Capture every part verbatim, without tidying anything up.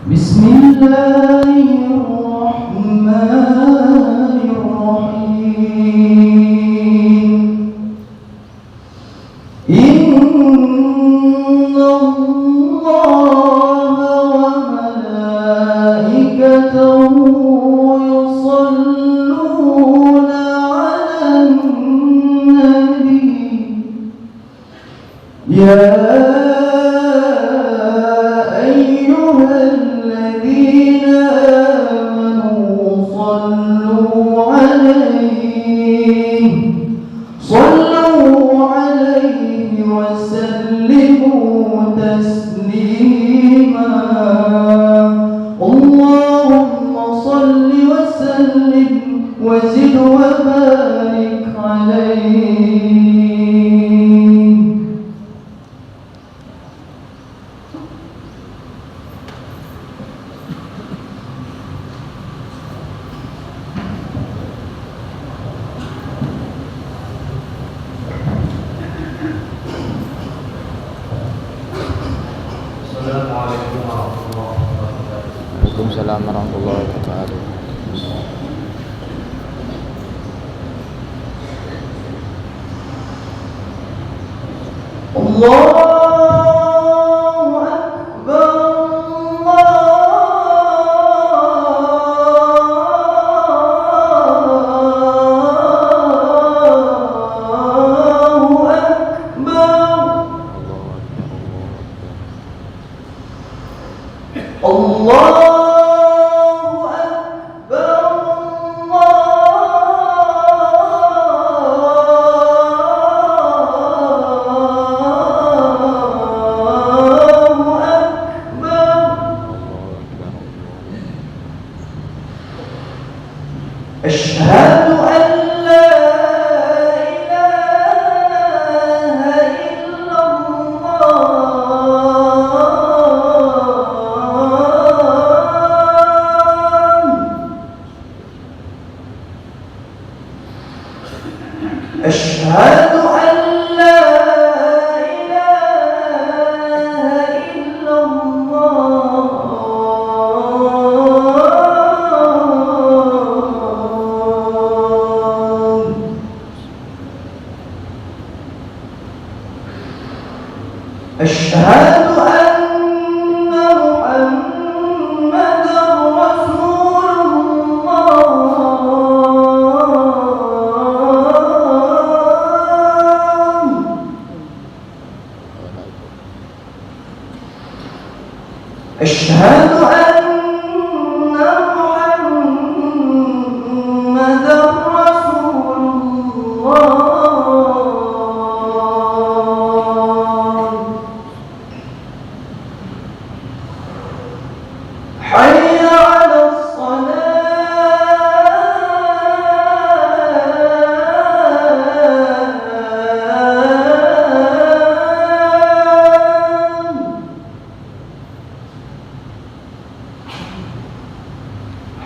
بسم الله الرحمن الرحيم. إن الله وملائكته يصلون على النبي. يا أيها الذين آمنوا صلوا عليه، صلوا عليه وسلموا تسليما. اللهم صل وسلم وزد وبارك عليه. Assalamualaikum warahmatullahi wabarakatuh. Waalaikumsalam warahmatullahi wabarakatuh. الله أكبر، الله أكبر. الله أكبر، الله أكبر. أشهد أن لا إله إلا الله. أشهد أن لا إله إلا الله. أشهد أن محمدا رسول الله. أشهد أن محمدا رسول الله. حي على الصلاة.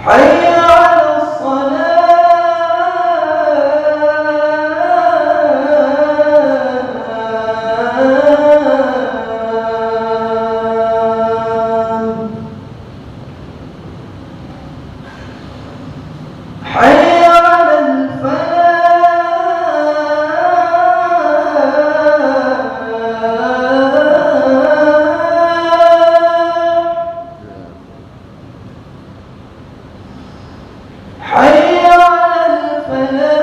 حي على الصلاة. حي على الفلاح. حي على الفلاح.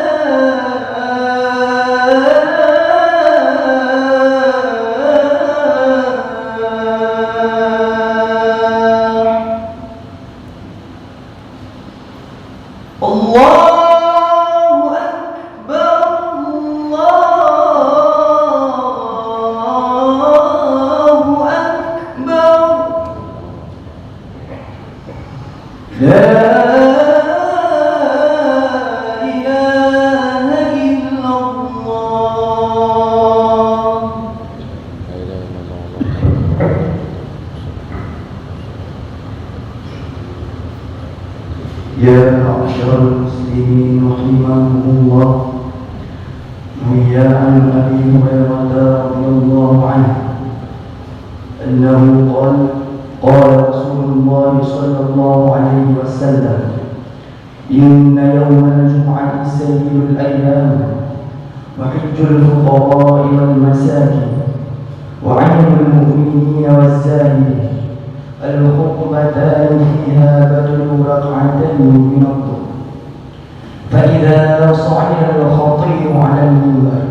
الله أكبر، الله أكبر. لا إله إلا الله. يا معشر المسلمين رحمكم الله، روي عن أبي هريرة رضي الله عنه أنه قال: قال رسول الله صلى الله عليه وسلم: إن يوم الجمعة سيد الأيام، وحج الفقراء والمساكين، وعيد المؤمنين والزاهدين، الخطبتان فيها بدل ركعتين من الظهر، فإذا صعد الخطيب على المنبر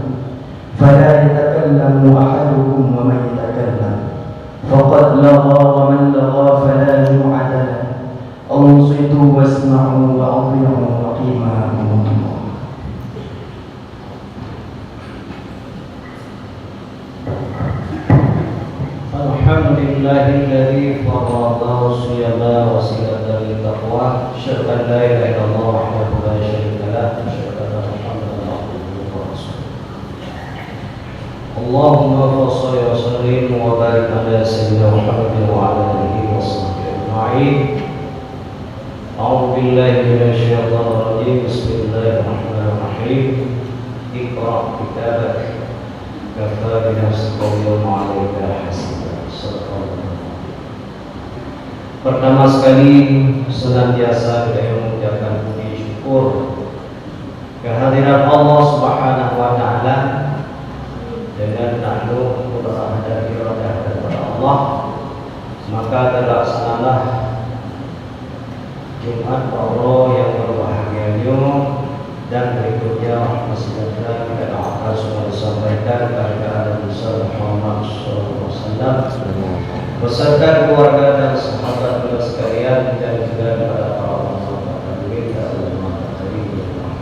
فلا يتكلم أحدكم، ومن يتكلم فقد لغى، ومن لغى فلا جمعة له. أنصتوا واسمعوا وأطيعوا رحمكم الله. الحمد لله الذي فرض الصيام وسيلة للتقوى. أشهد أن لا إله إلا الله وحده لا شريك له. أشهد أن محمدا عبده ورسوله. اللهم فصل وسلم وبارك على سيدنا محمد وعلى آله وصحبه أجمعين. أعوذ بالله من الشيطان الرجيم. بسم الله الرحمن الرحيم. اقرأ كتابك. كفى بنفسك اليوم عليك حسيبا. صدق الله العظيم. Pertama sekali, senantiasa kita mengucapkan puji syukur kehadirat Allah Subhanahu wa Ta'ala, dengan takluk kudrat dan iradah daripada Allah, maka terlaksanalah Jumat Baro nyang berbahagia nyoe, dan berikutnya masih ada kita doakan semua disampaikan kepada Nabi besar Muhammad sallallahu alaihi wasallam beserta keluarga dan sahabat beliau sekalian, dan juga kepada para ulama, para hadirin dan ulama hadirin yang dirahmati Allah.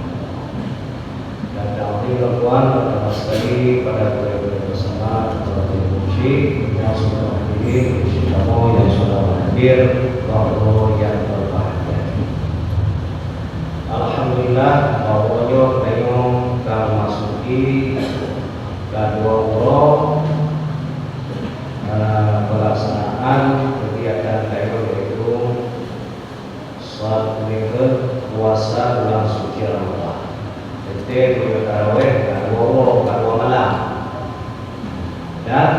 Dan takzim lôn tuan, pertama sekali pada gurée-gurée bersama, kepada Haji Mursyid, dan semua hadirin, Haji Kamal yang sudah hadir, Baro nyang berbahagia. Alhamdulillah, bahwa nyoe tanyoe ka masuki ka dua uroe, eh, pelaksanaan kegiatan tanyoe, yaitu Salat Duha, puasa bulan suci Ramadhan. Teuntée meunyoe tarawéh ka dua uroe, ka dua malam. Dan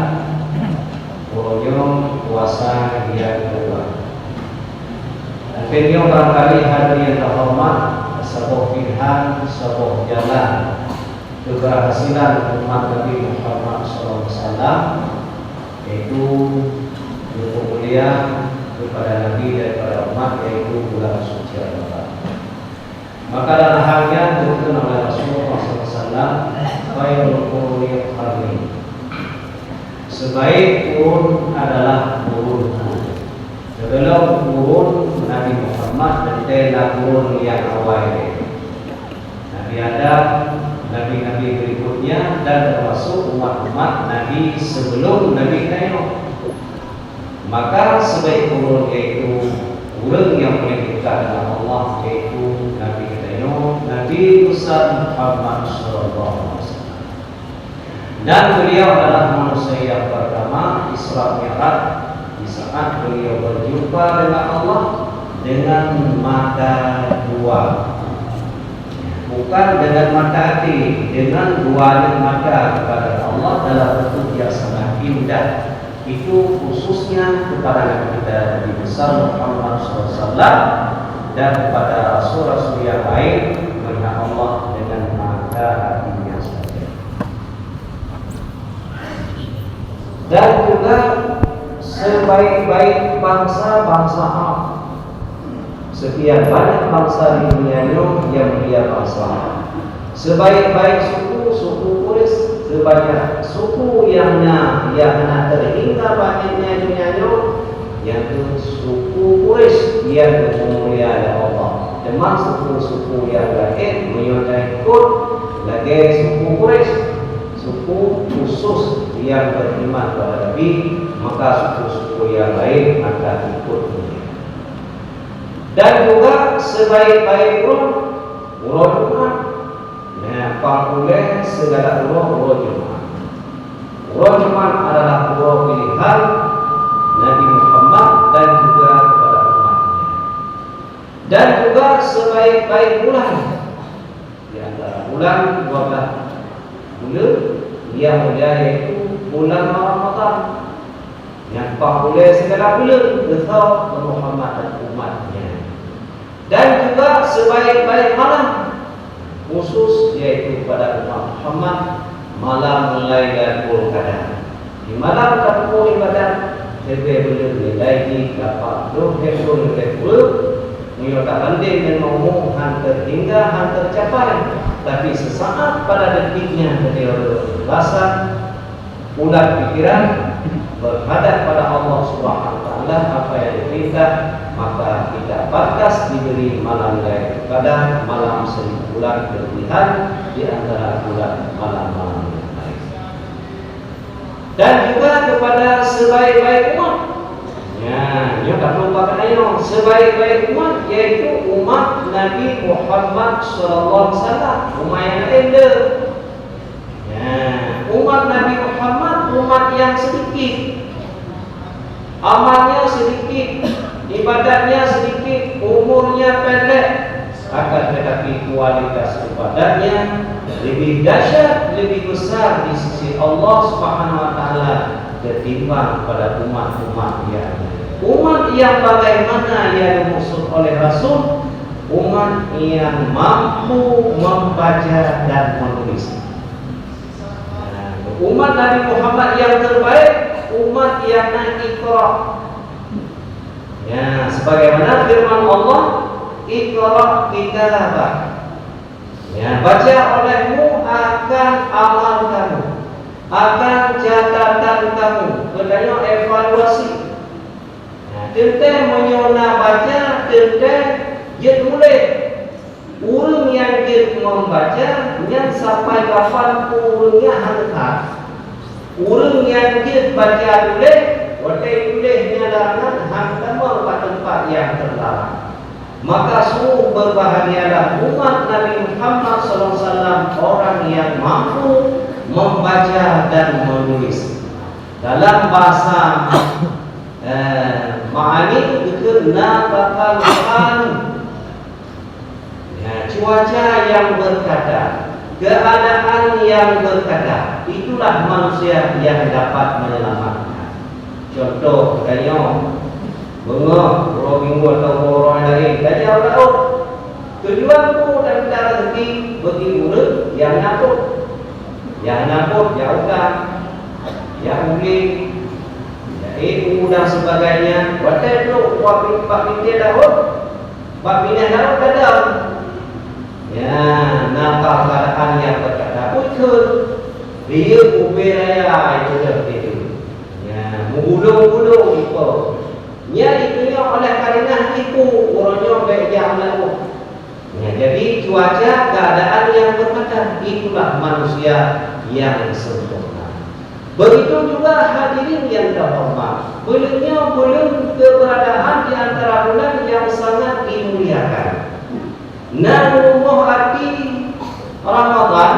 uroe nyoe puasa nyang keudua. Mungken nyoe barangkali hadirin nyang terhormat, saboh pilihan, saboh jalan keberhasilan umat Nabi Muhammad sallallahu alaihi wasallam, yaitu meumulia kepada Nabi daripada umat, yaitu bulan suci Ramadan. Maka dalam hal nyan geukheun oleh Rasulullah sallallahu alaihi wasallam, "Khairul quruni qarni." Sebaik kurun adalah kurunku. Sebelum kurun Nabi Muhammad, teuntée na kurun nyang awai. Nabi Adam, nabi-nabi berikutnya, dan termasuk umat-umat nabi sebelum Nabi tanyoe. Maka sebaik kurun yaitu ureuëng nyang paléng dekat dengan Allah, yaitu Nabi tanyoe, Nabi besar Muhammad sallallahu alaihi wasallam. Dan beliau adalah manusia yang pertama Isra Mi'raj di saat beliau berjumpa dengan Allah dengan mata dua. Bukan dengan mata hati, dengan dua mata kepada Allah dalam bentuk yang sangat indah. Itu khususnya kepada Nabi kita Nabi besar Muhammad sallallahu alaihi wasallam dan kepada rasul-rasul yang lain melihat Allah dengan mata hatinya saja. Dan juga sebaik-baik bangsa, bangsa Arab. Sekian banyak bangsa di dunia nyoe yang mulia bangsa Arab. Sebaik-baik suku, suku Quraisy. Sebanyak suku yang na, yang na terhingga banyaknya dunia nyoe, yaitu suku Quraisy yang dimulia oleh Allah. Teuma suku-suku yang laén meunyoe taikot lagée suku Quraisy, suku khusus yang beriman kepada Nabi, maka suku-suku yang lain akan ikut mulia. Dan juga sebaik-baik uroe, uroe Jumat. Nah, pang ulée segala uroe, uroe Jumat. Uroe Jumat adalah uroe pilihan Nabi Muhammad dan juga kepada umatnya. Dan juga sebaik-baik bulan di antara bulan dua belas bulan yang mulia, yaitu bulan Ramadan. Nyang pakulée sigala buleuen geusok keu Muhammad dan umat nyan. Dan juga sebaik-baik malam khusus, yaitu pada umat Muhammad, malam Lailatul Qadar. Di malam tapeubuet ibadat, leubeh buleuen nilai jih lapan ploh ribu leubeh peuet. Meunyoe tabandeng ngon umu, han teuhingga, han teucapai. Tapi sesaat pada detik nyan, keudroe rasa, ulat pikiran berhadap pada Allah Subhanahu wa Taala, apa yang diperintah, maka kita pantas diberi malam Lailatul Qadar, malam seribu bulan kelebihan di antara bulan malam-malam yang lain. Dan juga kepada sebaik-baik umat. Ya, nyoe ka peureumpama nyoe, sebaik-baik umat yaitu umat Nabi Muhammad sallallahu alaihi wasallam, umat nyang laén deuh. Nah, umat Nabi Muhammad umat nyang seudikit. Amalnya seudikit, ibadatnya seudikit, umurnya pendek, akan tetapi kualitas ibadatnya lebih dahsyat, lebih besar di sisi Allah Subhanahu wa Taala ketimbang pada umat-umat yang lain. Umat yang bagaimana yang dimaksud oleh Rasul? Umat yang mampu membaca dan menulis. Nah, umat Nabi Muhammad yang terbaik, umat yang na Iqra. Ya, sebagaimana firman Allah, "Iqra kitabak." Ya, baca olehmu akan amal kamu, akan catatan kamu. Geutanyoe evaluasi. Nah, teuntée meunyoe na baca, teuntée jeuet tuléh. Ureuëng nyang jeuet membaca nyan sampai kapan pun ureuëng nyan han that. Ureuëng nyang jeuet baca tuléh, watée tuléh nyan larangan, han tamong bak teumpat nyang teularang. Maka sungguh berbahagialah umat Nabi Muhammad sallallahu alaihi wasallam, orang yang mampu membaca dan menulis. Dalam bahasa, eh, ma'ani, geukheun nataqa Al-Qur'an. Ya, cuaca yang berkadar, keadaan yang berkadar, itulah manusia yang dapat menyelamatkan. Contoh, geutanyoe beungoh, uroe Minggu atawa uroe laén, tajak u laôt. Tujuan peue? Tajak mita rezeki bagi ureuëng nyang na ôk. Nyang na ôk, jak u gang, jak u lé, jak ék u dan sebagainya. Watée trok bak, bak pintoe laôt, bak binéh laôt gadôh. Ya, na keadaan nyang teuka, tapi kheun riyeuk ubé raya itu dah itu. Ya, meubulong-bulong ipo. Nyan itu nyoe oleh kareuna ibu uroe nyoe bék jak meunan. Ya, jadi cuaca, keadaan yang berkadar, itulah manusia yang sempurna. Begitu juga hadirin yang terhormat, buleuen nyoe buleuen keberadaan di antara bulan yang sangat dimuliakan. Na rumoh até Ramadhan,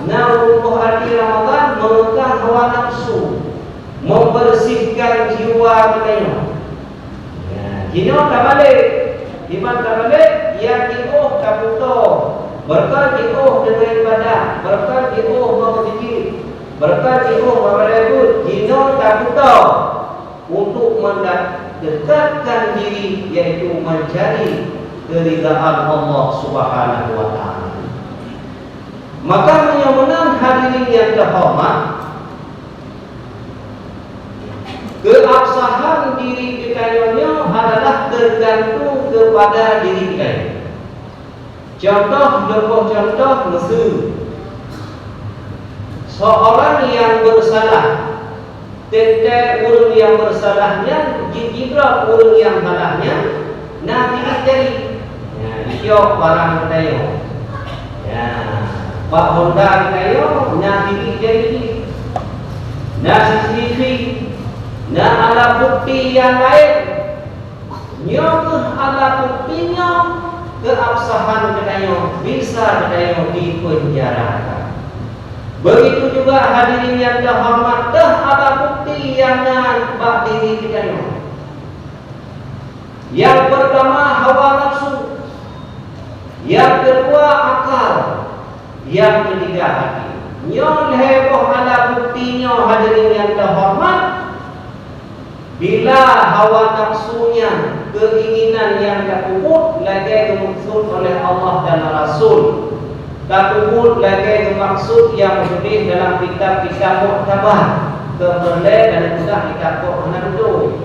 na rumoh até Ramadhan meungeukang hawa nafsu, membersihkan jiwa geutanyoe. Ya, jinoe tabalek, iman tabalek, ya jiôh taputo, beureukat jiôh deungon ibadat, beureukat jiôh bak meuseujid, beureukat jiôh bak balai buet, jinoe taputo. Untuk mendekatkan diri, yaitu mencari keridaan Allah Subhanahu wa Ta'ala. Maka meunyoe meunan, hadirin yang terhormat, keabsahan diri geutanyoe nyoe adalah tergantung kepada diri geutanyoe. Contoh, leumoh contoh, miseu, seorang yang bersalah, teuntée ureuëng nyang bersalah nyan ji-, jidrob ureuëng nyang salah nyan, na silik jari. Nyan, icok barang geutanyoe. Ya, bak honda geutanyoe, na silik jari jih. Na C C T V, na alat bukti nyang laén. Nyoe kheueh alat bukti nyoe keabsahan geutanyoe, bisa geutanyoe dipeunjarakan. Begitu juga hadirin yang terhormat, teuh alat bukti nyang na bak diri geutanyoe. Yang pertama, hawa nafsu. Yang kedua, akal. Yang ketiga, hati. Nyoe lhée boh alat bukti nyoe, hadirin yang terhormat. Bila hawa nafsu nyan, keinginan nyang tapeubuet lagée geumaksud oleh Allah dan Rasul, tapeubuet lagée geumaksud nyang geutuléh dalam kitab-kitab muktabar, keu peureulée dan peugah kitab kok hana beutôi.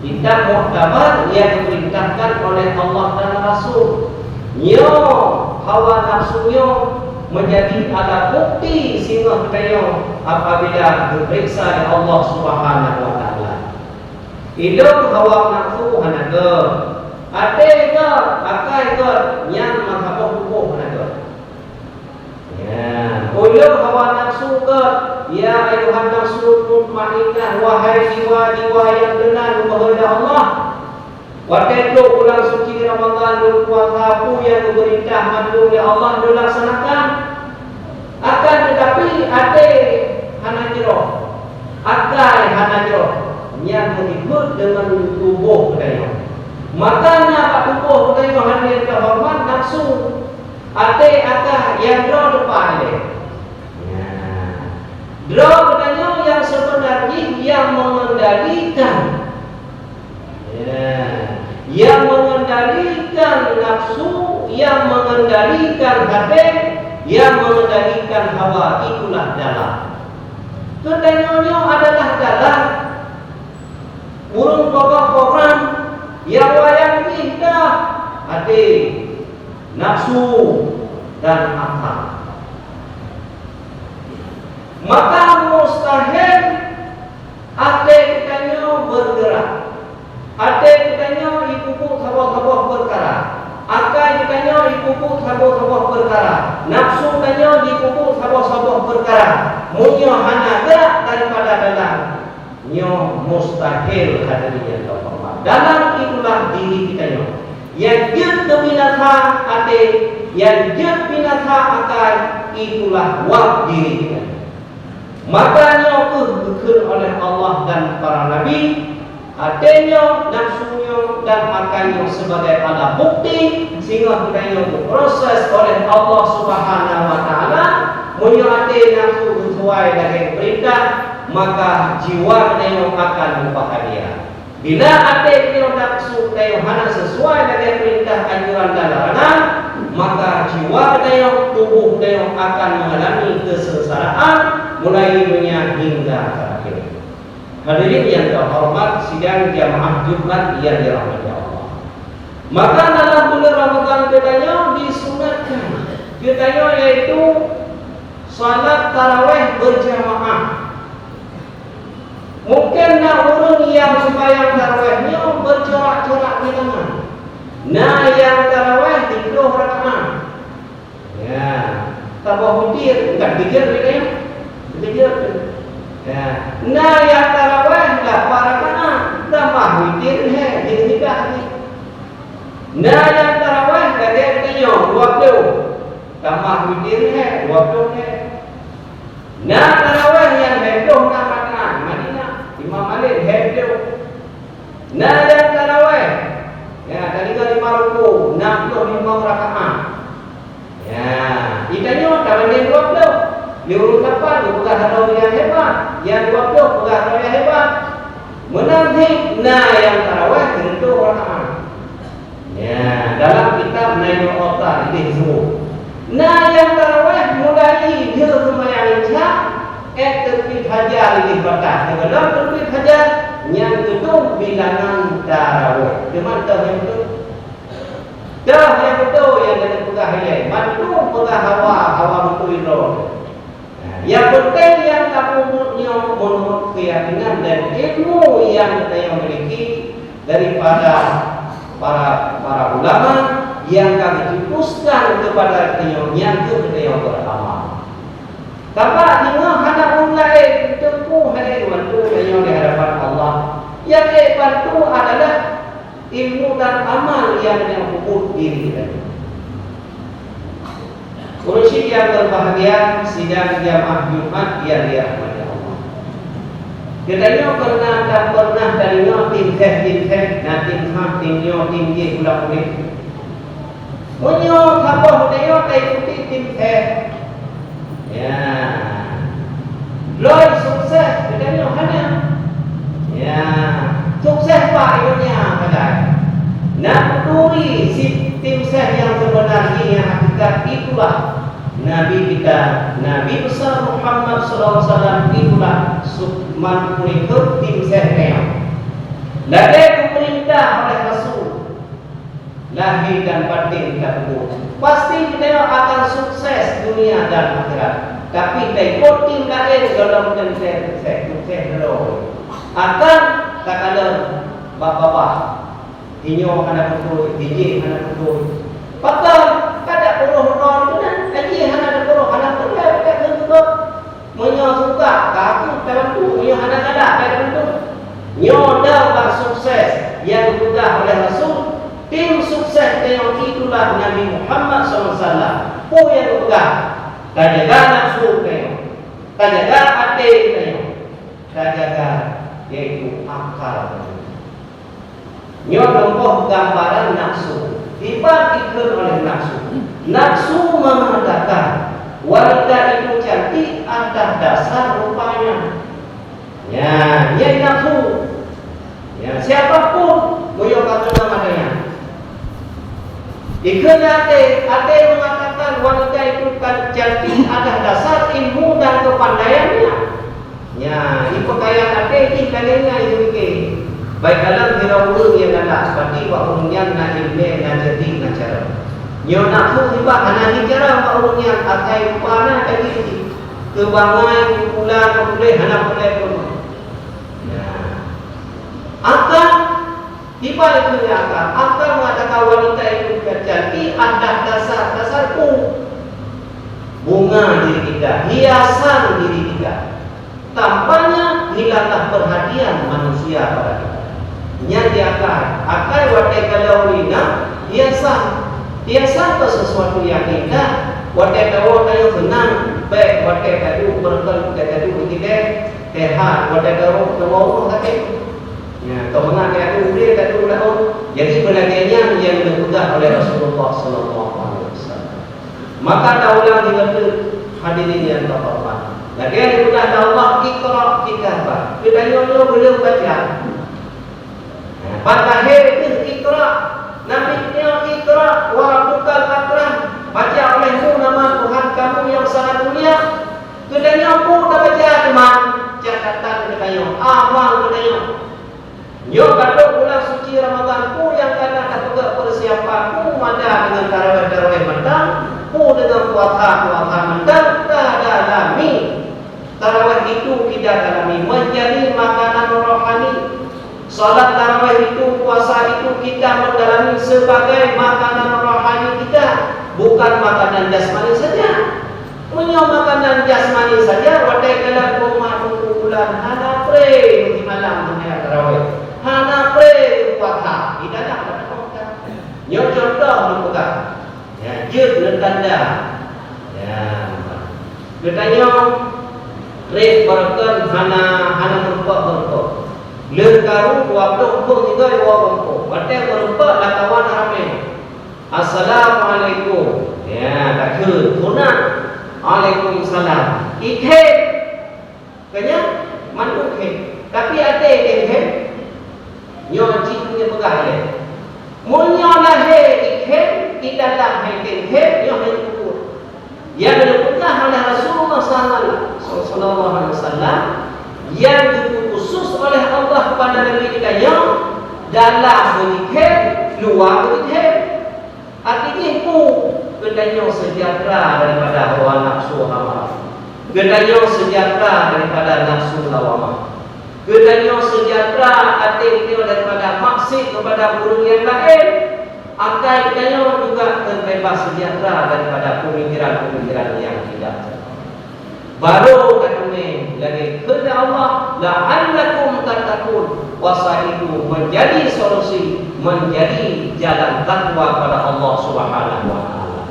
Kitab muktabar nyang geupeurintahkan oleh Allah dan Rasul. Nyoe hawa nafsu nyoe meujadi alat bukti singoh tanyoe apabila geupeuriksa lé Allah Subhanahu wa Taala. Idong hawa nafsu hana gét, até gét, akai gét, nyan meusaboh tuboh hana gét. Ya, ulôn hawa nafsu gét, ya ayuhan nafsul mutmainnah, wahai jiwa-jiwa nyang teunang meuheuda Allah. Watée trok bulan suci Ramadhan, lôn puasa peue nyang geupeurintah mandum lé Allah lôn laksanakan. Akan teutapi, até hana jroh, akai hana jroh, nyan meukeubeuet deungon tuboh geutanyoe. Maka na bak tuboh geutanyoe hadirin teuhoreumat nafsu, até, akai nyang droe teupah ilée. Nah, droe geutanyoe nyang seubeuna jih nyang meungendalikan. Ya. Yang mengendalikan nafsu, yang mengendalikan hati, yang mengendalikan hawa, itulah dalam. Geutanyoe nyoe adalah dalam. Ureuëng peugah program nyang wayang pih dah hati, nafsu, dan akal. Maka mustahil até geutanyoe bergerak. Até geutanyoe jipeubuet saboh-saboh peukara. Akai geutanyoe jipeubuet saboh-saboh peukara. Nafsu tanyoe jipeubuet saboh-saboh peukara. Meunyoe hana gerak daripada dalam, nyoe mustahil hadirin nyang terhormat. Dalam itulah diri geutanyoe. Nyang jeuet keu binasa até, nyang jeuet binasa akai, itulah wab diri geutanyoe. Maka nyoe kheueh geukheun oleh Allah dan para nabi, até nyoe, nafsu nyoe, dan akai nyoe sibagai alat bukti singoh geutanyoe geuproses oleh Allah Subhanahu wa Taala. Meunyoe até nafsu sisuai lagée peurintah, maka jiwa geutanyoe akan meubahagia. Bila até geutanyoe nafsu geutanyoe hana sisuai lagée peurintah, anjuran, dan larangan, maka jiwa geutanyoe, tuboh geutanyoe akan meungalami keusengsaraan mulai donya hingga keu akhé. Hadirin nyang teuhoreumat, sidang jamaah Jumat nyang dirahmati Allah. Maka dalam buleuen Ramadhan geutanyoe disunatkan geutanyoe, yaitu salat tarawih berjamaah. Mungken na ureuëng nyang seumayang tarawih nyoe beucorak-corak bilangan. Na nyang tarawih siplôh rakaat. Ya, saboh witir, bukan keujeuet lagée nyan. Keujeuet. Ya. Na nyang tarawih lapan rakaat, tamah witir lhée, jeuet nibak lagi. Na nyang tarawih lagée tanyoe dua ploh, tamah witir lhée, dua ploh lhée. Na tarawih nyang lhée ploh nam rakaat, Madinah, Imam Malik lhée ploh. Na nyang tarawih, ya, tadeungoe lima rukuk, nam ploh limong rakaat. Ya, geutanyoe tabandéng dua ploh. Di ureuëng lapan geupeugah droe nyang hebat, nyang dua ploh peugah droe nyang hebat. Meunan cit na nyang tarawih sireutôh rakaat. Ya, dalam kitab Nailul Awtar idéh disebut, na nyang tarawih mulai lheueh seumayang Isya, ék teupit fajar idéh batas. Sigohlom teupit fajar, nyan keudum bilangan tarawih. Teuma toh nyang beutôi? Toh nyang beutôi nyang ka teupeugah ilée, mandum peugah hawa, hawa beutôi droe. Nah, nyang peunteng nyang tapeubuet nyoe meunurot keuyakinan dan ilmu nyang geutanyoe miliki daripada para, para ulama nyang ka geucetuskan keupada geutanyoe, nyan kheueh geutanyoe beramal. Sabab singoh hana ureuëng laén, teungku hai bantu tanyoe di hadapan Allah, nyang ék bantu adalah ilmu dan amal nyang geutanyoe peubuet diri geutanyoe. Ureuëng syiek nyang berbahagia, sidang jamaah Jumat nyang dirahmati Allah. Geutanyoe pernah dan pernah tadeungoe tim seh, tim seh, na tim hah, tim nyoe, tim jéh, ulang-ulang. Meunyoe saboh geutanyoe taikuti tim seh, ya, lôn sukses, geutanyoe hana. Ya, Pak Ibunya kadai. Nah, turi si tim seh nyang sebenar jih nyang hakikat itulah Nabi kita, Nabi besar Muhammad sallallahu alaihi wasallam itulah su-, man peulikot tim seh nyoe. Lagèe geupeurintah oleh Rasul, lahé dan batin tapeugöt. Pasti geutanyoe akan sukses dunia dan akhirat. Tapi taikot tim laén golom teuntèe sukses, sukses droe. Akan takalon bak babah. Inyoe hana beutôi, dijih hana beutôi. Pakon? Kada peuruh droe keunan, tajih hana peuruh, hana peureulèe, kada peuruh. Meunyoe suka, ka kheueh tabantu, meunyoe hana galak, ka tabantu. Nyoe deuh bak sukses nyang geupeugah oleh Rasul, tim sukses tanyoe itulah Nabi Muhammad sallallahu alaihi wasallam. Peue nyang geupeugah? Tajaga nafsu tanyoe, tajaga até tanyoe, tajaga, yaitu akal tanyoe. Nyoe contoh gambaran nafsu. Dipat dikheun oleh nafsu. Nafsu mengatakan wanita itu cantik atas dasar rupanya. Ya, nyan nafsu. Ya, siapapun meunyoe ka keunong até nyan. Dikheun até, até mengatakan wanita itu kan cantik atas dasar ilmu dan kepandaiannya. Nya, ipeukaya até jih lagèe nyan jipike. Bak kalon sidroe ureueng nyang galak, pasti bak ureueng nyan na ileumèe, na ceureudik, na carông. Nyoe nafsu nibak hana jicarông bak ureueng nyan, asai rupa na ka jih. Keu bangai, keu pula, keu puléh, hana puléh pun. Nya. Akal Tiba di dunia akal, akal mengatakan wanita itu cantik atas dasar, dasar bu-, bunga diri kita, hiasan diri kita. Tampaknya hilanglah perhatian manusia pada kita. Nyan di akal. Akal watèe kalon ina hiasan. Hiasan tu sesuatu yang indah. Watèe tawoe tanyoe seunang, bèk watèe taduek beureukat, watèe taduek di kidée, sehat, watèe tawoe, tawoe sakét. Nya, keu mangat gata udeb, gata ulaôt. Jadi, beulagèe nyan nyang geupeugah oleh Rasulullah sallallahu alaihi wasallam. Maka taulang di leupeue hadirin nyang terhormat. Lagèe geupeugah lé Allah, "Iqra kitabak." Geutanyoe nyoe beuleung baca. Nya, ban lahé deuh Iqra. Nabi nyoe, "Iqra wa rabbukal akram." Baca olehmu nama Tuhan kamu yang sangat mulia. Geutanyoe peue tabaca teuma? Catatan geutanyoe, amal geutanyoe. Nyoe ka trok bulan suci Ramadhan, peue nyang ka na tapeugah peusiapan, peue mada deungon tarawèh-tarawèh mantong, peue deungon puasa-puasa mantong, tadalami. Tarawèh itu kita dalami menjadi makanan rohani. Salat tarawèh itu, puasa itu kita mendalami sebagai makanan rohani kita, bukan makanan jasmani saja. Meunyoe makanan jasmani saja, watèe galak bak umat Teungku Bulan, hana pré meusimalam meunayah tarawèh, hana pré puasa, di dalam pada kota. Nyoe contoh lôn peugah. Ya, jeuet lôn tanda. Ya. Geutanyoe trép beureukat hana, hana meurumpok-meurumpok. Lheueh karu dua ploh phon tinggai dua ploh phon. Watèe meurumpok lam kawan ramè. "Assalamualaikum." Ya, takheun. Sunat. "Waalaikumsalam." Ikheun. Keu nyan, mandum kheun. Tapi até kheun. Nyoe cit nyoe peugah lé. Meunyoe lahé ikheun, di dalam hai kheun, nyoe hai pukul. Nyang geupeugah oleh Rasulullah sallallahu alaihi wasallam, nyang geupeu khusus oleh Allah kepada Nabi geutanyoe, dalam beujikheun, luwa beujikheun. Arti jih peue? Geutanyoe seujahteura daripada hawa nafsu hawa. Geutanyoe seujahteura daripada nafsu lawamah. Geutanyoe seujahteura até geutanyoe daripada maksiet kepada ureueng nyang laén. Akai geutanyoe juga teubeubaih seujahteura daripada peumikiran-peumikiran nyang tidak. Barô tateumé lagèe kheundak Allah, "La'allakum tattaqun." Puasa itu menjadi solusi, menjadi jalan takwa pada Allah Subhanahu wa Taala.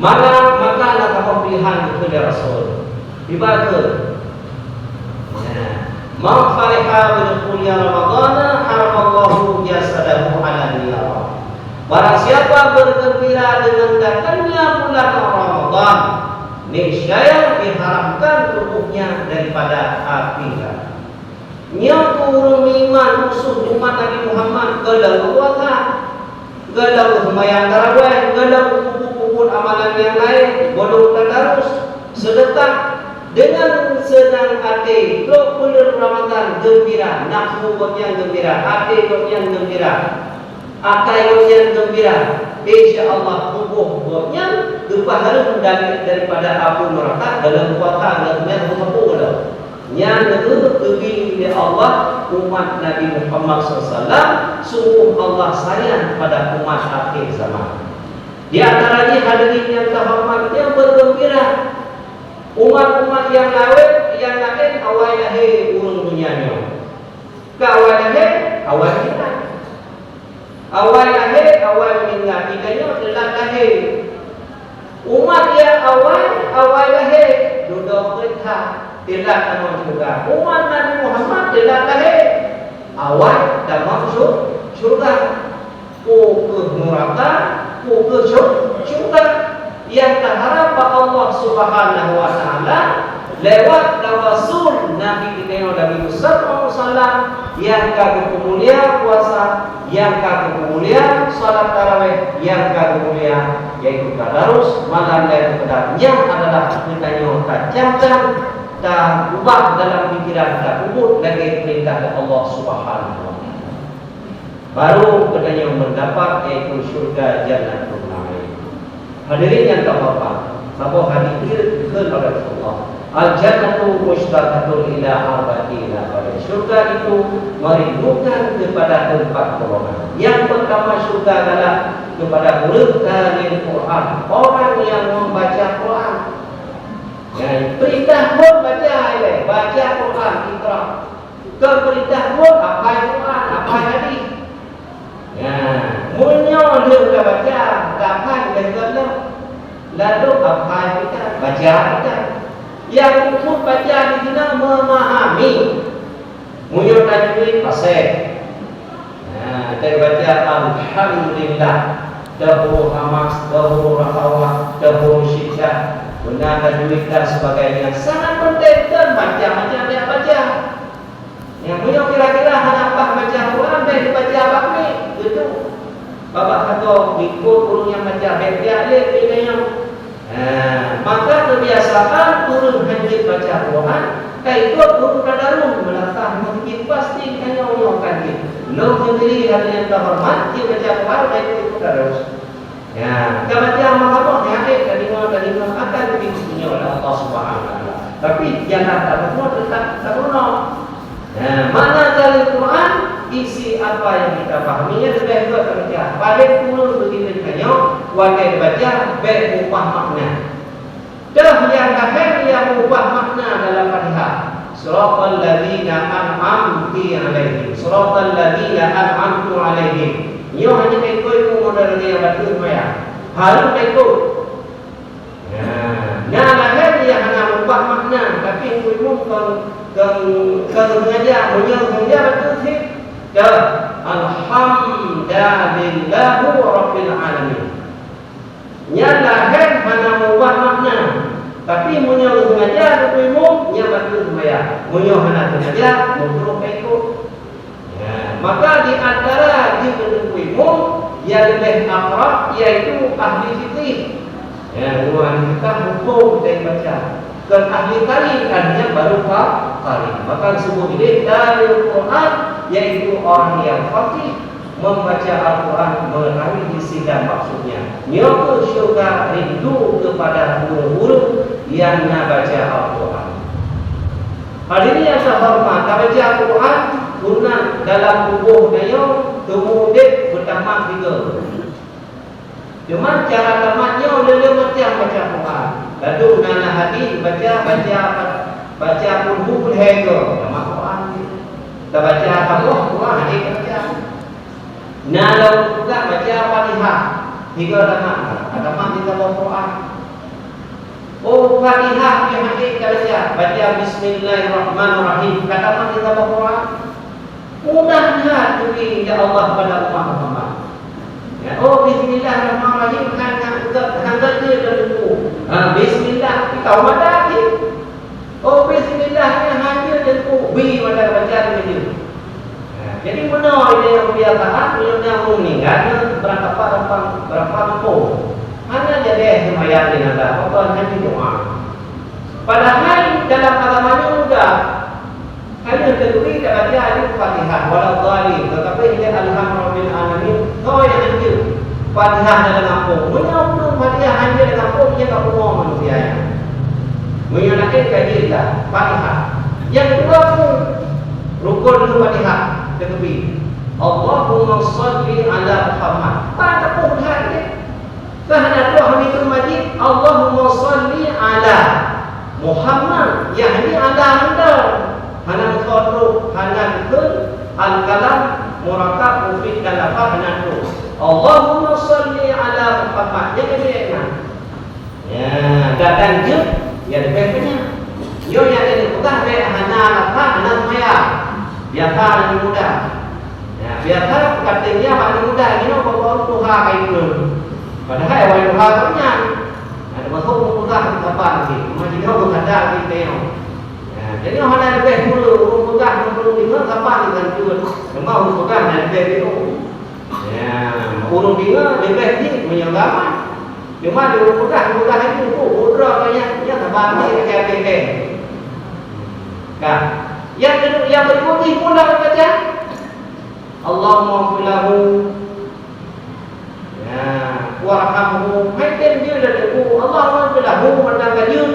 Maka, maka na saboh pilihan keu Rasul. Ibarat keu, ya, "Man fariha bi dukhuli Ramadhana haramallahu jasadahu 'alan nar." Barang siapa bergembira dengan datangnya bulan Ramadan, niscaya diharamkan tubuhnya daripada api neraka. Nyoe tu Ureuëng meuiman khusos umat Nabi Muhammad, gohlom puasa, gohlom seumayang tarawih, gohlom peubuet-peubuet amalan nyang laén, gohlom tadarus, seudeukah, deungon seunang até, trok buleuen Ramadhan geumbira, nafeusu gobnyan geumbira, até gobnyan geumbira. Akai gobnyan geumbira, insya Allah tuboh gobnyan geupeuhareuem dari, daripada apui neuraka dalam puasa dan seumai sapeue-sapeue lom. Nyan keuh geubi lé Allah umat Nabi Muhammad sallallahu alaihi wasallam, sungguh Allah sayang pada umat akhir zaman. Di antara jih hadirin nyang teuhoreumat nyang beugeumbira, umat-umat nyang laén, nyang laén awai lahé ureuëng donya nyoe. Ka awai lahé, awai meuninggai. Awai lahé, awai meuninggai. Geutanyoe teulat lahé. Umat nyang awai, awai lahé, dudoe peurintah, teulat tamong syeuruga. Umat Nabi Muhammad teulat lahé, awai tamong syeu-, syeuruga. Peue keuh neuraka, peue keuh syeu-, syeuruga. Nyang taharab bak Allah Subhanahu wa Taala lewat tawasul Nabi geutanyoe Nabi Musa alaihissalam, nyang ka geupeumulia puasa, nyang ka geupeumulia salat tarawih, nyang ka geupeumulia yaitu tadarus malam Lailatul Qadar. Nyang adalah geutanyoe tacamkan, taubah dalam pikiran, tapeubuet lagée peurintah dari Allah Subhanahu wa Taala. Baru geutanyoe meudapat, yaitu syurga Jannatun Naim. Hadirin nyang teuhoreumat, saboh hadis geukheun oleh Rasulullah, "Al-jannatu musytaqatun ila arba'ati nafarin." Syurga itu merindukan kepada empat golongan. Yang pertama, syurga adalah kepada murid ahli Quran, orang yang membaca Quran. Ya, perintah pun baca, ya, baca Quran, Iqra. Kon peurintah buet, hafai Quran, hafai hadis. Nah, meunyoe lheueh ka baca, ka hafai lheueh gohlom. Lalu hafai kitab, baca kitab. Nyang khusus baca di sinan memahami. Meunyoe tajwid, fasih. Nah, teubaca alhamdulillah. Dahulu hamas, dahulu rakhawah, dahulu syiddah. Beuna tajwid dan sebagainya. Sangat penting dan macam-macam dia baca. Nyang meunyoe kira-kira hana paih baca Quran, bèk dibaca bak miet, geuduek. Babah sagoe, likot ureueng nyang baca, bèk piak lé, bèk ganyang. Nah, maka keubiasaan ureueng hanjeuet baca Quran, ka ikot guru tadarus, meulasah meuseujid pasti tanyoe nyoe ka jeuet. Lôn seundiri hana nyang teuhoreumat, jeuet baca Quran, ka ikot guru tadarus. Ya, ka baca hamba Allah, nyan deh, teurimong, teurimong, akan geubri geutanyoe lé Allah Subhanahu wa Taala. Tapi, jangan tak peurunoe, teutap tak peurunoe. Ya, makna dari Quran, isi apa yang kita pahami, nyan leubeh gèt teubaca. Paléng kureueng bagi geutanyoe, watèe baca, bèk mupah makna. Teuh nyang lahé nyang ubah makna dalam Fatihah. Siratal ladzina an'amti 'alaihim. Siratal ladzina an'amtu 'alaihim. Nyoe hana ikot-ikot model nyang baca seumayang. Harôh ikot. Nah, nyang lahé nyang hana ubah makna, tapi imum kon, kon, kon sengaja, meunyoe sengaja baca sit. Teuh, alhamdulillahu rabbil alamin. Nyan lahé hana meubah makna. Tapi meunyoe sengaja teungku imum, nyan bateue seumayang. Meunyoe hana sengaja, meubrôk ka ikot. Ya, maka di antara jih keu teungku imum, nyang leubeh akrab, yaitu ahli fikih. Ya, ureueng ahli fikih hukôm kita baca. Kon ahli qari, artinya baru qa-, qari. Maka disebut ini qari'ul Quran, yaitu orang yang faqih. Membaca Al-Quran mengetahui isi dan maksudnya. Nyoe keuh syurga rindu kepada ureueng-ureueng nyang na baca Al-Quran. Hadirin nyang teuhoreumat, tabaca Al-Quran guna dalam tuboh tanyoe teumeu udép beutamah tiga. Teuma cara tamat nyoe le-le macam baca Quran. Ladôm na, na hadis baca, baca, baca Qul Hu lhèe go, tamat Quran. Tabaca saboh, Quran hadis tabaca. Na lom juga baca Fatihah, tiga tamat, ka tamat di saboh Quran. Oh, Fatihah pih hadis tabaca, baca Bismillahirrahmanirrahim, ka tamat di saboh Quran. Mudah that turi, ya Allah, pada umat Muhammad. Ya, oh, Bismillahirrahmanirrahim, hana, hana, hana, ha, Bismillah, kita umat dah, oh, Bismillah, hana, hana, bi, pada baca, hana. Jadi, meunoe ilée Abu Yahya, meunyoe na ureuëng ninggai, nyoe beurapa, beurapa, beurapa gampông. Hana jadi seumayang jenazah, pakon hana doa. Padahai dalam agama nyoe mudah. Hanya keuturi tabaca Al-Fatihah, waladhdallin, tetapi ilée alhamdulillahirabbil alamin, soe nyang hanjeuet. Fatihah dalam gampông. Meunyoe ureuëng Fatihah hanjeuet dalam gampông, nyan ka pungo manusia nyan. Meunyoe lakée ka jeuet dah, Fatihah. Nyang keudua pun, rukun lheueh Fatihah, teukeubit. Allahumma shalli ala Muhammad. Ka teupeue that nyan. Ka hana troh Hamidul Majid, Allahumma shalli ala Muhammad, yakni ala anda. Hana meusoe troh, hana dikeue, al-kalam murakkab, mufid dan lafaz hana troh. Allahumma shalli ala Muhammad. Nyang keubiet na. Ya, dan, dan jeuet, ya leubeh banyak. Nyoe nyang keuneuk peugah bèk hana lafaz, hana seumayang. Biasa lagi muda. Ya, biasa peukatan dia bak aneuk muda, jinoe bawa tuha kain ulôn. Padahai awai tuha gobnyan. Ada masuk ureueng tuha di saban lagi. Cuma jinoe beukada lagi tengok. Ya, jadi hana leubeh guru, ureueng tuha ureueng deungoe saban di kantun. Cuma ureueng tuha hana leubeh guru. Ya, ureueng deungoe leubeh jih meunyoe gaman. Cuma di ureueng tuha, ureueng tuha itu, oh, putra kaya, ya, saban lagi lagi habéh. Ka. Yang kedua, yang berikut ni pun dah baca. Allahumma ighfir lahu. Ya, warhamhu. Hai tem dia dah tebu. Allahumma ighfir lahu, mantong ka jeuet.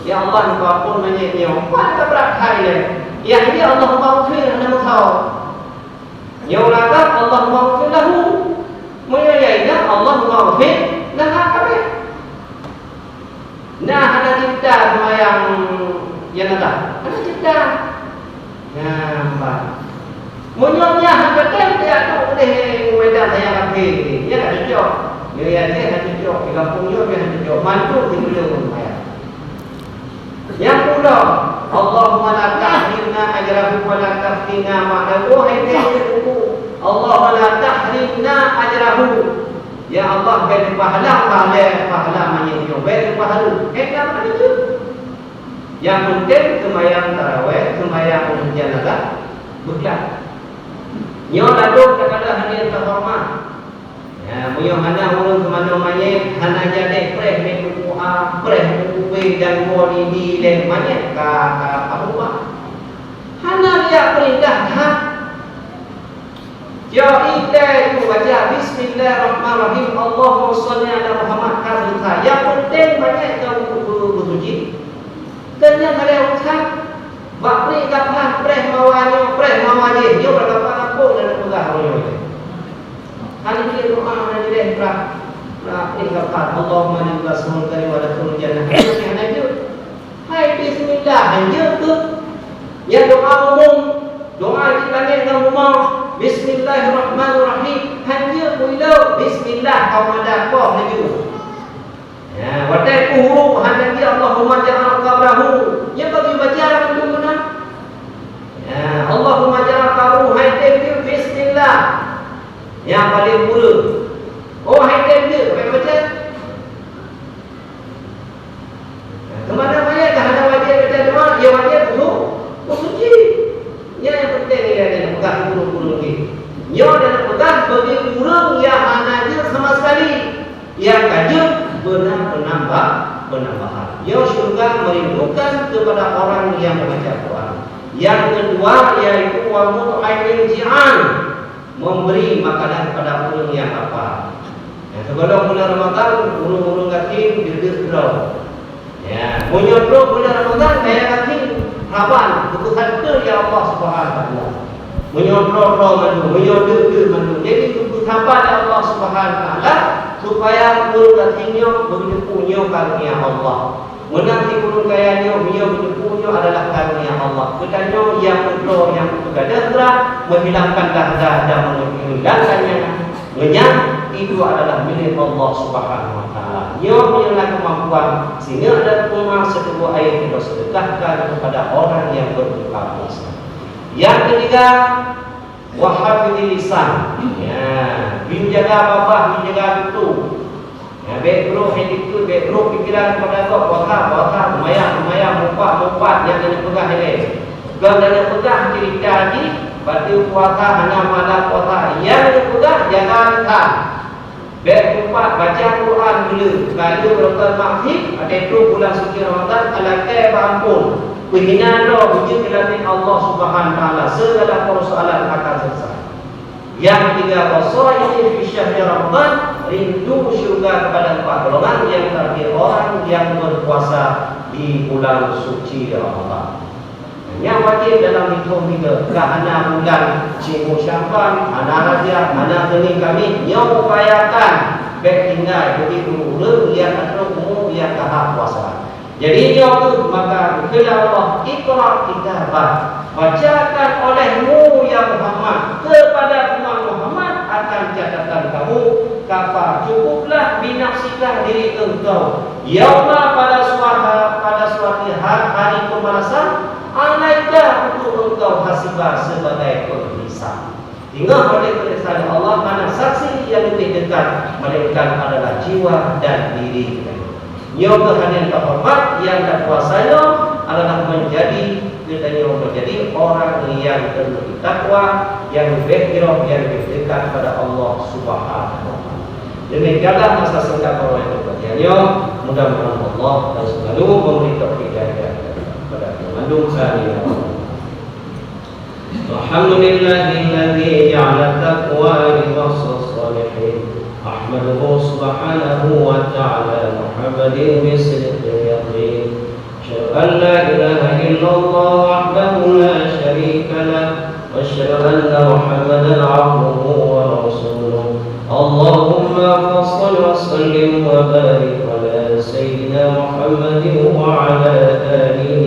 Ya Allah, neuampôn manyét nyoe. Bukan ka brat hai lé. Yang dia Allahumma ighfir, hana meusawa. Nyoe lagak Allahumma ighfir lahu. Meunyoe ya ingat Allahumma ighfir, nah, kabeh. Nah, hana cebta seumayang jenazah. Hana cebta. Nah, bah. Meunyoe nyan hana tem, dia tu udeh medan saya kafé ni. Dia tak cocok. Dia ya dia tak cocok. Di kampung dia dia tak cocok. Mantu di belum seumayang. Nyang pulo, Allahumma la tahrimna ajrahu wa la taftina ba'dahu. Hai Tuhan, Allahumma la tahrimna ajrahu. Ya Allah, bèk pahala, pahala, pahala manyét nyoe, bèk pahala. Eh, tak apa itu. Yang penting sembahyang tarawih, sembahyang jenazah, beuklah. Nyoe ladôm takala hadirin terhormat. Ya, meunyoe hana ureueng seumanoe manyét, hana jadi preh meukuah, preh meukupi dan mo di lé manyét ka, ka, ka mubah. Hana riyak peurintah that. Jok itai tu baca, "Bismillahirrahmanirrahim, Allahumma shalli ala Muhammad," ka seuleusoe. Nyang penting manyét ka bu-, bu-, bu-, beusuci. Keu nyan hana usah bak preh gapah, preh mawa nyoe, preh mawa jih, nyoe bak gapah lampôh dan peugah roh nyoe. Hana jeuet doa, hana jeuet prah. Nah, preh gapah, Allahumma inni as'aluka ridhaka wal jannah. Hana jeuet. Hai bismillah, hanjeuet tu. Ya doa umum, doa di langét dan rumah. Bismillahirrahmanirrahim. Hanjeuet builoe, bismillah, kau madah koh laju. Ya, watèe peue huruf hana di Allahumma ja'al qabrahu. Ya bagi baca dalam tu meunan. Ya, Allahumma ja'al qabrahu, hai tem bismillah. Ya paling kureueng. Oh, hai tem dia, pakai baca. Keumanö manyét ka hana wajéb baca doa, ya wajéb untuk beusuci. Nyan nyang penting ilèe neupeugah keu ureueng-ureueng jih. Nyoe neupeugah bagi ureueng nyang hana jeuet sama sekali. Nyang ka jeuet beuna peunambah, peunambahan. Nyoe syeuruga merindukan kepada orang yang membaca Quran. Yang kedua yaitu wa mut'imil ji'an. Memberi makanan kepada ureueng nyang lapar. Ya, sigohlom bulan Ramadhan, ureueng-ureueng gasien jeuet droe. Ya, meunyoe trok bulan Ramadhan, kaya gasien, saban, beupeusapeue ya Allah Subhanahu wa Taala. Meunyoe droe-droe mandum, meunyoe deuk-deuk mandum. Jadi, beupeusaban ya Allah Subhanahu wa Taala, supaya ureueng gasien nyoe beuteupeue nyoe karunia Allah. Meunan si ureueng kaya nyoe, meunyoe beuteupeue nyoe adalah karunia Allah. Geutanyoe nyang meutroe, nyang meugadôh grah, menghilangkan dahdah dan menghilangkannya, nyan itu adalah milék Allah Subhanahu wa Taala. Nyoe meunyoe na keumampuan, singoh ada teuma siteungoh aé keudroe sedekahkan kepada orang yang berbuka puasa. Yang ketiga, wa hafizil lisan. Ya, bin jaga babah, bin jaga tutoe. Ya, bèk brôk attitude, bèk brôk pikeran kepada gob, puasa, puasa, seumayang, seumayang, meupat, meupat, nyang keuneuk peugah ilèe. Gob keuneuk peugah cerita jih, Watèe puasa hana malam puasa, nyang geupeugah jaga lisan. Bèk lupa baca Quran dulu. Lalu Ramadan maksud, watèe trôk bulan suci Ramadan, ka lakèe bak amphon. Peuhina droe beujeuet keu Allah Subhanahu wa Taala, segala persoalan akan selesai. Nyang ketiga, wasaili fi syahri Ramadan, rindu syurga kepada empat golongan. Yang terakhir, orang yang berpuasa di bulan suci Ramadan. Nyang wajéb dalam hidop nyoe, ka hana bulan Syawal, hana Rajab, hana Senin Kamis, nyoe upayakan bèk tinggai bagi ureueng-ureueng nyang ka trôk umu nyang ka hana puasa. Jadi nyoe kheueh maka kheun Allah, "Iqra kitabak, bacakan olehmu ya Muhammad kepada umat Muhammad akan catatan kamu, kafa, cukuplah, binafsika, diri engkau, yauma, pada suaha, pada suatu ha-, hari pembalasan, alaika, untuk engkau, hasiba, sebagai penghisab." Ingat, oleh peurintah Allah, mana saksi yang lebih dekat melainkan adalah jiwa dan diri. Nyoe keuh hadirin terhormat, nyang tapuasa nyoe adalah menjadi, kita nyoe menjadi orang yang lebih takwa, yang lebih jroh, yang lebih dekat pada Allah Subhanahu wa Taala. Demikianlah masa singkat baroe yang terbaca nyoe. Mudah-mudahan Allah dan selalu memberi taufik dan hidayah kepada kita. Mandum kami, ya Allah. الحمد لله الذي جعل التقوى لباس الصالحين. أحمده سبحانه وتعالى محمدا بصدق اليقين. أشهد أن لا إله إلا الله وحده لا شريك له، وأشهد أن محمدا عبده ورسوله. اللهم فصل وسلم وبارك على سيدنا محمد وعلى آله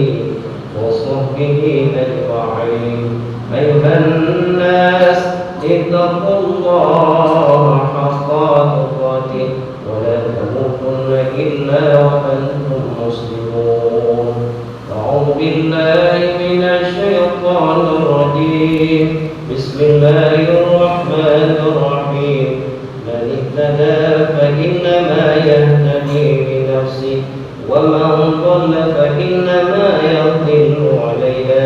وصحبه أجمعين. أيها الناس، اتقوا الله حق تقاته ولا تموتن إلا وأنتم مسلمون. أعوذ بالله من الشيطان الرجيم. بسم الله الرحمن الرحيم. من اهتدى فإنما يهتدي لنفسه ومن ضل فإنما يضل عليها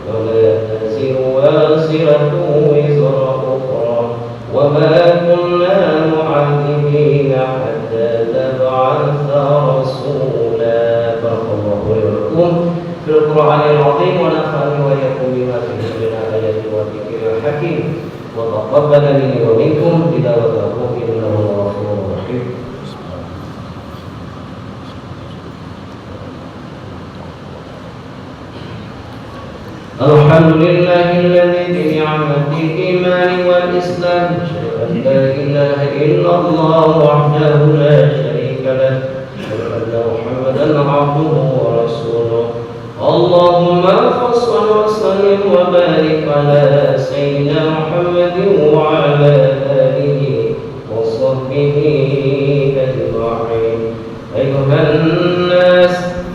ولا تزر وازرة وزر أخرى وما كنا معذبين حتى نبعث رسولا. بارك الله لي ولكم في القرآن العظيم ونفعني وإياكم بما فيه من الآيات والذكر الحكيم وتقبل مني ومنكم تلاوته إنه هو الغفور الرحيم. الحمد لله الذي بنعمته الإيمان والإسلام. أشهد أن لا إله إلا الله وحده لا شريك له. أشهد أن محمدا عبده ورسوله. اللهم فصل وسلم وبارك على سيدنا محمد وعلى آله وصحبه أجمعين. أيها الناس،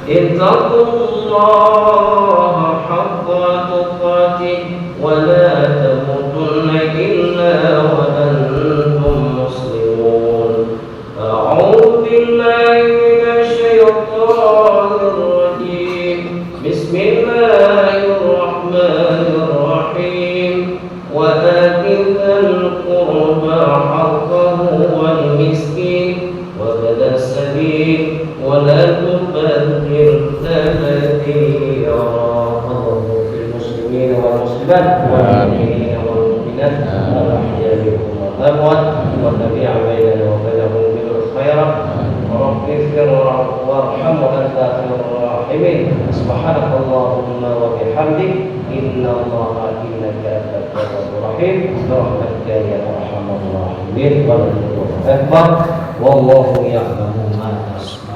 اتقوا الله حق تقاته ولا تموتن إلا وأنتم مسلمون. أعوذ بالله من الشيطان الرجيم. بسم الله الرحمن الرحيم. وآت ذا القربى حقه والمسكين وابن السبيل ولا تبذر تبذيرا. اللهم اغفر للمسلمين والمسلمات والمؤمنين والمؤمنات الأحياء منهم والأموات وتابع بيننا وبينهم بالخيرات. رب اغفر وارحم وأنت خير الراحمين. سبحانك اللهم وبحمدك. إن الله إنك أنت التواب الرحيم. برحمتك يا أرحم الراحمين. ولذكر الله أكبر. والله يعلم ما تصنعون.